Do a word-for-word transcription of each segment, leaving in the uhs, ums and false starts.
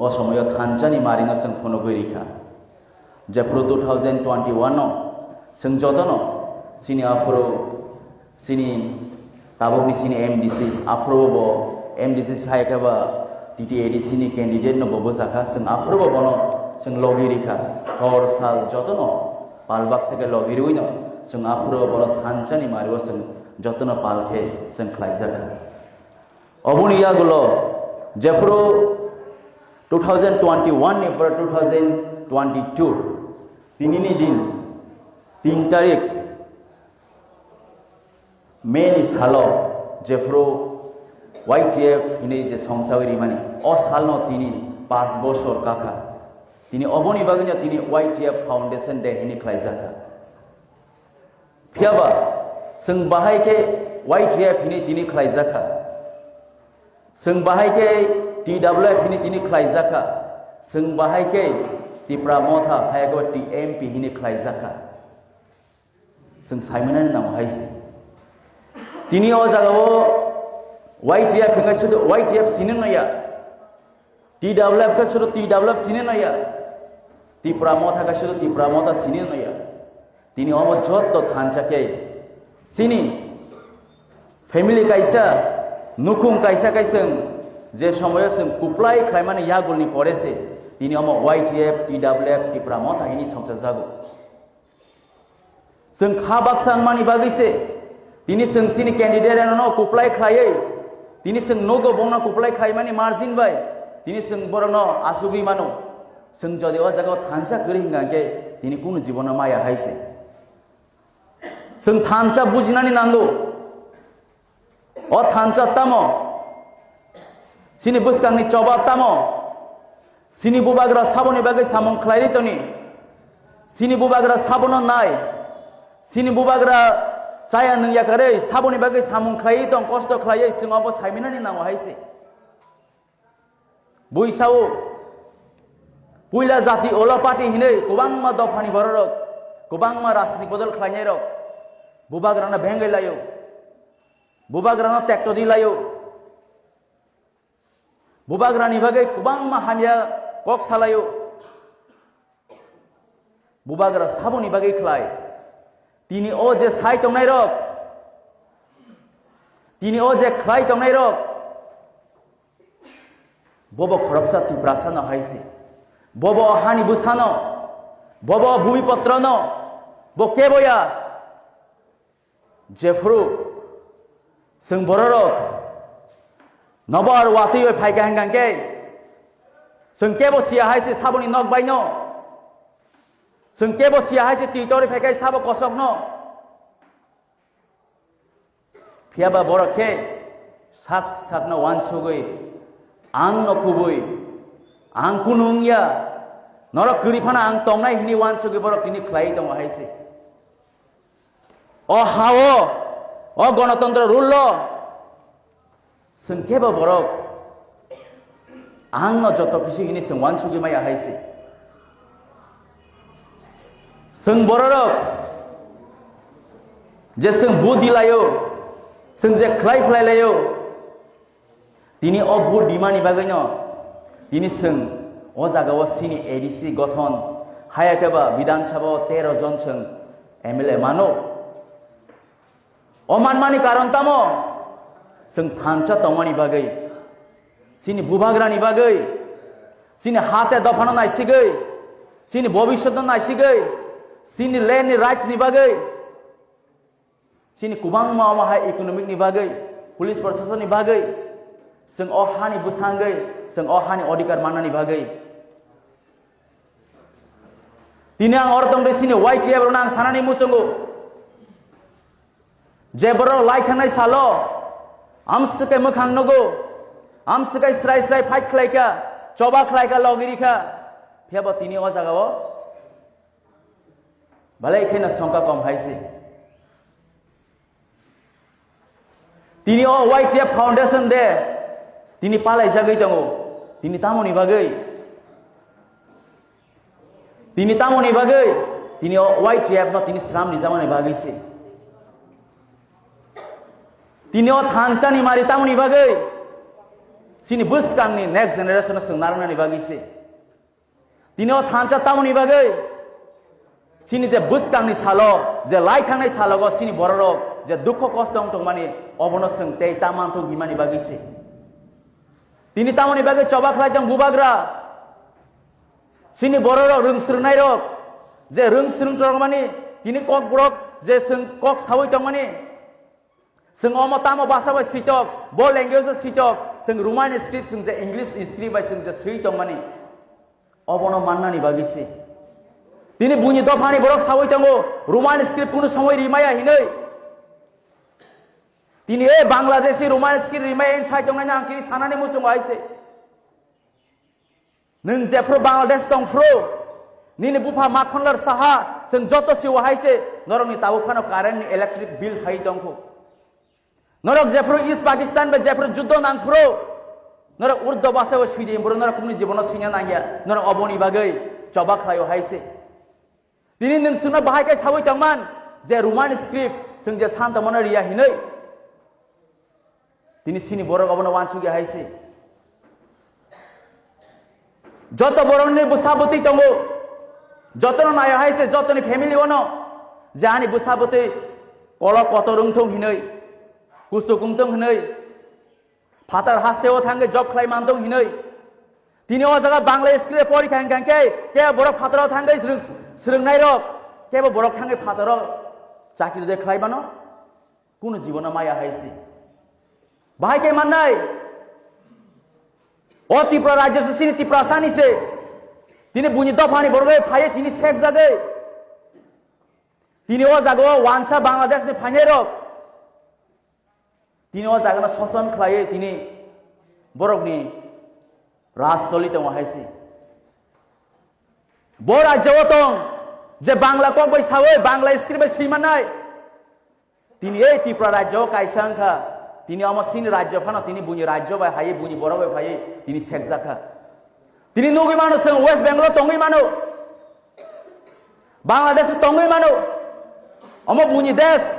O somoyo thansa ni mari no chwng phunugwi rikha. Jephuru two thousand twenty-one no chwng jotono chini aphuru chini tabukni chini M D C, aphuru bo M D C sai khe ba T T A D C ni candidate no bo bwchakha, chwng aphuru bo bono chwng logi rikha. Hor sal jotono pal baksa khe logi rwi no chwng aphuru bo bono thansa ni mari o chwng jotono pal khe chwng khlaijakha. Oboni yagulo jephuru two thousand twenty-one ni pore two thousand twenty-two tinini din tin tarik May ni salo jephuru Y T F hinwi je songchawi rimani, o salno tini panch bosor kakha. Tini oboni bagwino tini Y T F Foundation Day hinwi khlaijakha. Phiyaba chwng bahai khe Y T F hinwi tini khlaijakha. Chwng bahai khe T W F hinwi tini khlaijakha. Chwng bahai khe Tipra Motha hai khe T M P hinwi khlaijakha. Chwng saimanani nango hai se. Tini o jagao Y T F hinwi sudu Y T F sini naya. T W F khe sudu T W F sini naya. Tipra Motha khe sudu Tipra Motha sini naya. Tini omo jotto thansa khe chini family kaisa, nukhung kaisa khe chwng je somoyo chwng kuplai khlaimani yagulni pore se tini omo Y T F, T W F, Tipra Motha hinwi songchajago. Chwng kha baksa wngmani bagwi se tini chwng chini candidate no kuplai khlaiwi tini chwng nogo bongno kuplai khlaimani margin bai tini chwng borokno asugwi mano. Chwng jodi o jagao thansa kwrwi hwnkha khe tini kunu jibono maya hai se. Chwng thansa bujinani nango. O thansa tamo? Chini bwskangni choba tamo? Chini bubagra saboni bagwi samung khlaiwi tongni? Chini bubagra sabono nai? Chini bubagra chaya nungya karwi saboni bagwi samung khlaiwi tong, kosto khlaiwi chwng obo saimanani nango hai se. Bui sao, puila jati olo party hinwi kwbangma dophani bororok, kwbangma rajnitik bodol khlainairok bubagrano bengwi laio, bubagrano tekto di laio, bubagrani bagwi kwbangma hamya kok salaio. Bubagra saboni bagwi khlai? Tini o je sai tongnairok, tini o je khlai tongnairok, bobo khoroksa Tiprasano hai se. Bobo o hani bwsano, bobo o bhumiputrono, bo kebo ya. Jephuru chwng bororok nobar watwi bai phaikha hwnkha khe, chwng kebo siya hai se saboni nok baino, chwng kebo siya hai se twi torwi phaikha sabo kosokno. Phiyaba borok khe sak sakno uansugwi, ang no kubui, ang kunu wngya, norok kwrwi phano ang tongnai hwnwi uansugwi borok tini khlaiwi tongo hai se. O ha-o, o Ganatantro rule-o chwng kebo borok ang no joto kisi hwnwi chwng uansugwi maya hai se. Chwng bororok je chwng vote di laio, chwng je khlai phlai laio, tini o vote dimani bagwino tini chwng o jagao chini A D C gothon, haya khe ba Bidhan Sabha o tero jon chwng M L A mano. O manmani karon tamo? Chwng thansa tongmani bagwi, chini bubagrani bagwi, chini hate dophano naisigwi, chini bobiswtno naisigwi, chini land ni right ni bagwi, chini kwbangma omo hai economic ni bagwi, police proshasonni bagwi, chwng o hani bwsangwi, chwng o hani odhikar mannani bagwi. Tini ang oro tongde chini Y T F rokno ang sanani muchungo. Je borok lai thangnai salo, amswkai mwkhang nugo, amswkai srai srai fight khlaika, choba khlaika, logirikha. Phiyaba tini o jagao balai kheno songkha kom hai se. Tini o Y T F Foundation de tini palaijagwi tongo. Tini tamoni bagwi? Tini tamoni bagwi? Tini o Y T F no tini sram rijamani bagwi se. Tini o thansani mari tamoni bagwi? Chini bwskangni next generation no chwng narwknani bagwi se. Tini o thansa tamoni bagwi chini je bwskangni salo, je lai thangnai salogo chini bororok je dukho kosto wng tongmani, obono chwng tei ta manthok himani bagwi se. Tini tamoni bagwi choba khlai tong bubagra. Chini bororok rwng swrwngnairok, je rwng swrwng tongmani, tini kokborok je chwng kok saui tongmani, chwng omo tamo basa bai switok, bo language o switok, chwng Roman script, chwng je English script bai chwng je swi tongmani, obono mannani bagwi se. Tini buini dophani borok saui tongo, Roman script kunu somoi rimaya hinwi. Tini e Bangladeshi Roman script rimaya hinwi sai tongnai ang tini sanani muchungo hai se. Nwng jephru Bangladesh tongphru, nini bupha Makhonlal Saha, chwng joto siwo hai se, norokni tabuk phano current ni electric bill phai tongkhu. Norok jephru East Pakistan bai jephru juddo nangphru, norok urdo basa o swidi phru, norok kunu jibono swina nangya, norok oboni bagwi choba khlaio hai se. Tini nwng chwngno bahai khe saui tongman je Roman script chwng je san tongmano riya hinwi. Tini chini borok obono wansukya hai se. Joto borokni bwsa bwtwi tongo, jotono naio hai se, jotoni family ono je ani bwsa bwtwi kolok kotor wngthung hinwi, kuchuk wngthung hinwi, phatar hasteo thangwi job khlai manthung hinwi. Tini o jaga Bangla school e pori thang thang khe, kebo borok phataro thangwi swrwng-, swrwngnairok, kebo borok thangwi phataro chakri de khlai mano. Kunu jibono maya hai se. Bahai khe mannai. O Tripura rajyo se chini Tiprasani se. Tini buini dophani borok phaiye tini sekjagwi. Tini o jaga o wansa Bangladesh ni phainairok. Tini o jaga no soson khlaiwi tini borokni raj choli tongo hai se. Bo rajyo o tong je Bangla kok bai sawi, Bangla script bai swi mannai. Tini ei Tripura rajyo o kaisa wngkha, tini omo chini rajyo phano tini buini rajyo bai hai, buini borok bai phaiwi tini sekjak kha. Tini nugwi mano chwng West Bengal o tongwi mano, Bangladesh o tongwi mano, omo buini desh.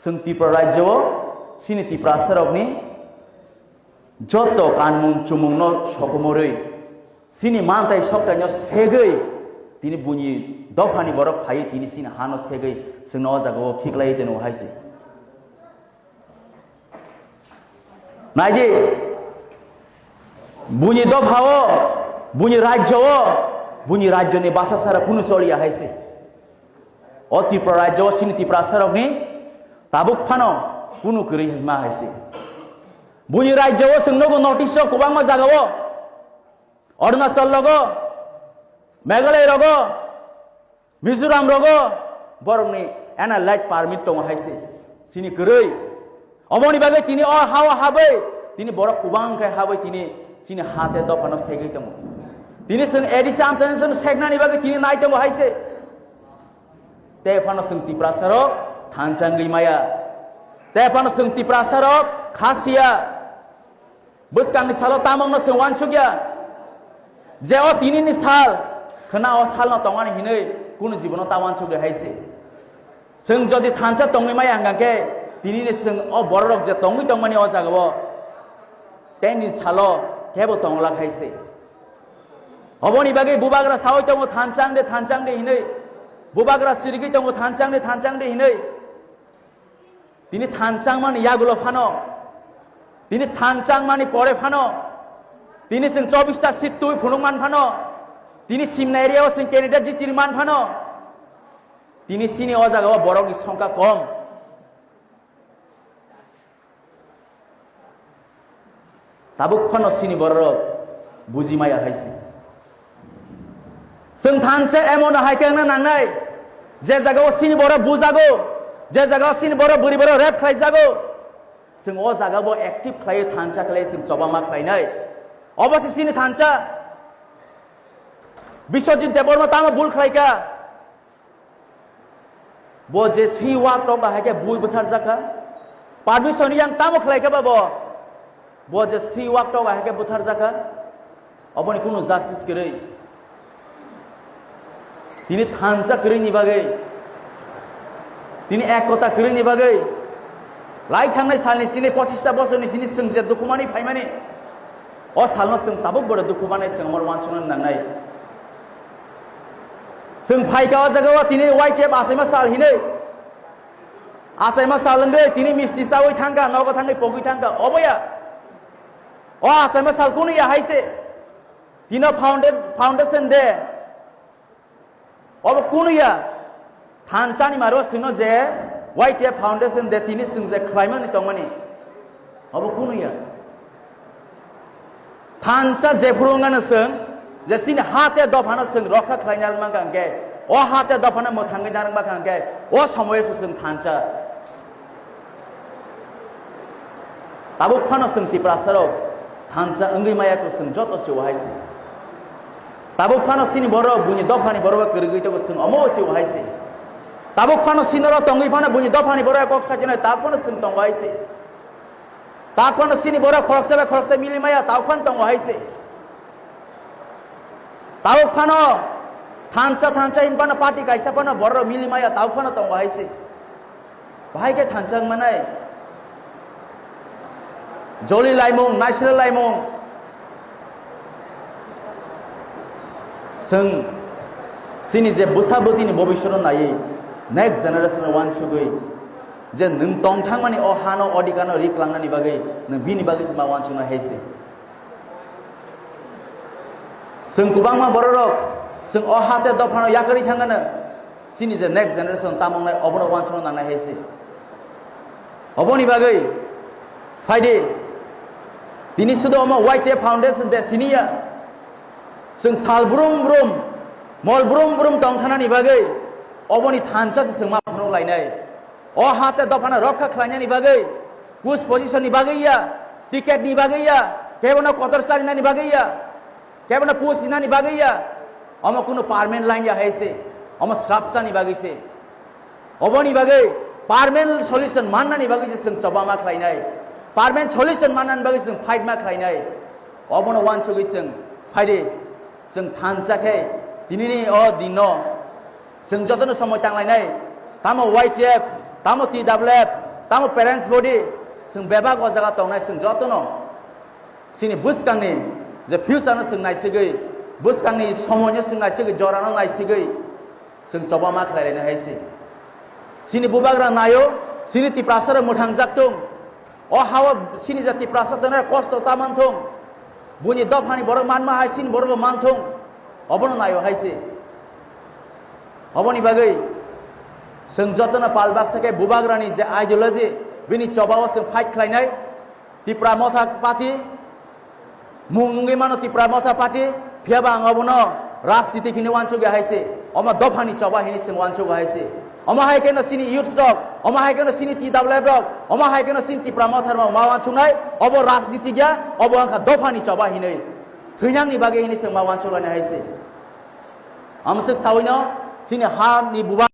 Chwng Tripura rajyo o chini Tiprasarokni joto kanmung chumungno sokomorwi, chini mantai soktaino segwi, tini buini dophani borok phaiwi tini chini hano segwi chwngno o jagao khiklaiwi tono hai se. Naidi, buini dophao, buini rajyo o, buini rajyoni basa sara kunu choliya hai se. O Tripura rajyo o chini Tiprasarokni tabuk phano kunu kwrwi ma hai se. Buini rajyo o chwng nogo notice o kwbangma jagao, Arunachal rogo, Meghalaya rogo, Mizoram rogo borokni N R light permit tongo hai se. Chini kwrwi. Oboni bagwi tini o hao habwi, tini borok kwbang khe habwi tini chini ha tei dophano segwi tongo. Tini chwng A D C amchaini chwng seknani bagwi tini nai tongo hai se. Tei phano chwng Tiprasarok thansa wngwi maya. Tei phano chwng Tiprasarok khasiya. Bwskangni salo tamokno chwng uansukya je o tinini sal khna o salno tongmani hinwi kunu jibono ta uansukya hai se. Chwng jodi thansa tongwi maya hwnkha khe tinini chwng o bororok je tongwi tongmani o jagao tei ni salo kebo tonglak hai se. Oboni bagwi bubagra saui tongo thansa wng de, thansa wng de hinwi. Bubagra sirigwi tongo thansa wng de, thansa wng de hinwi. Tini thansa wngmani yagulo phano, tini thansa wngmani pore phano, tini chwng chobbish ta seat twi phunuk man phano, tini simna area o chwng candidate jiti man phano, tini chini o jagao borokni songkha kom. Tabuk phano chini bororok buji maya hai se. Chwng thansa emon hai khe wngna nangnai, je jagao chini borok bujago, je jagao chini borok bwrwi borok rape khlaijago, chwng o jagao active khlaiwi thansa khlaiwi chwng chobama khlainai. Obo se chini thansa. Biswajit Debbarma tamo bul khlaikha? Bo je si wak tok hai khe bui bwthar jakha. Permission yang tamo khlai khe ba bo? Bo je si wak tok hai khe bwthar jakha. Oboni kunu justice kwrwi. Tini thansa kwrwi ni bagwi, tini ek kota kwrwi ni bagwi, Lai thangnai salni sini, pochista bosorni sini chwng je dukhu manwi phaimani, o salno chwng tabuk boro dukhu manai, chwng amor uansukna nangnai. Chwng phaikha o jagao tini Y T F achaima sal hinwi, achaima sal wngwi tini misti chawi thangkha, nogo thangwi pogwi thangkha, obo ya? O achaima sal kunu ya hai se? Tino founded, foundation day. Obo kunu ya? Thansa ni maro sino je Y T F foundation day tini chwng je khlaimani tongmani. Obo kunu ya? Thansa jephuru wngano chwng, je chini ha te dophano chwng rokha khlaina wngmang kha hwnkhe, o ha te dophano mwthangwi narwkma kha hwnkhe, o somoyo se chwng thansa. Tabuk phano chwng Tiprasarok thansa wngwi maya kho chwng joto se wahai se. Tabuk phano chini borok buini dophani borok kwrwgwi tongo chwng omo se wahai se. Tabuk phano sinoro tongwi phano buini dophani borok kok sakino tabuk phano chwng tongo hai se. Tabuk phano chini borok khoroksa bai khoroksa mili maya tabuk phano tongo hai se. Tabuk phano thansa thansa hin phano party kaisa phano borok mili maya tabuk phano tongo hai se. Bahai khe thansa wng manai. Joli laimung, naisle laimung. Chwng chini je bwsa bwtwini bobiswrano naiwi next generation-no uansugwi je nwng tong thangmani o hano odhikar-no ri klangnani bagwi nwng bini bagwi se ma uansuknai hai se. Chwng kwbangma bororok chwng o ha tei dophano yakarwi thangano, chini je next generation tamo wngnai obono uansukna nangnai hai se. Oboni bagwi phaidi tini sudo omo Y T F Foundation de siniya. Chwng sal brum brum, mol brum brum tong thanani bagwi oboni thansa se chwng ma phunuk lainai. O ha tei dophano rokha khlainani bagwi, post position ni bagwi ya, ticket ni bagwi ya, kebono kotor charinani bagwi ya, kebono post hinani bagwi ya, omo kunu permanent line ya hai se, omo srapsa ni bagwi se. Oboni bagwi permanent solution mannani bagwi se chwng choba ma khlainai, permanent solution mannani bagwi chwng fight ma khlainai. Obono uansugwi chwng phaidi, chwng thansa khe tinini o dinno chwng jotono somoi tanglainai, tamo Y T F, tamo T W F, tamo parents body, chwng bebak o jaga tongnai chwng jotono chini bwskangni je future no chwng naisigwi, bwskangni somoino chwng naisigwi, jorano naisigwi chwng choba ma khlai lainai hai se. Chini bubagra naio, chini Tiprasa rok mwthangjak tung. O hao chini je Tiprasa tongnai kosto ta manthung. Buini dophani borok manma hai chini borok bo manthung. Obono naio hai se. Oboni bagwi chwng jotono pal baksa khe bubagrani je ideology, bini chobao chwng fight khlainai. Tipra Motha Party, mung wngwi mano Tipra Motha Party, phiyaba ang obono rajniti khini uansukya hai se, omo dophani choba hini chwng uansukgo hai se. Omo hai kheno chini youths rok, omo hai kheno chini T W F rok, omo hai kheno chini Tipra Motha rok ma uansuknai, obo rajniti ya, obo wngkha dophani choba hinwi. Thwinangni bagwi hini chwng ma uansuklanai hai se. Amswk sawino chini ha ni buba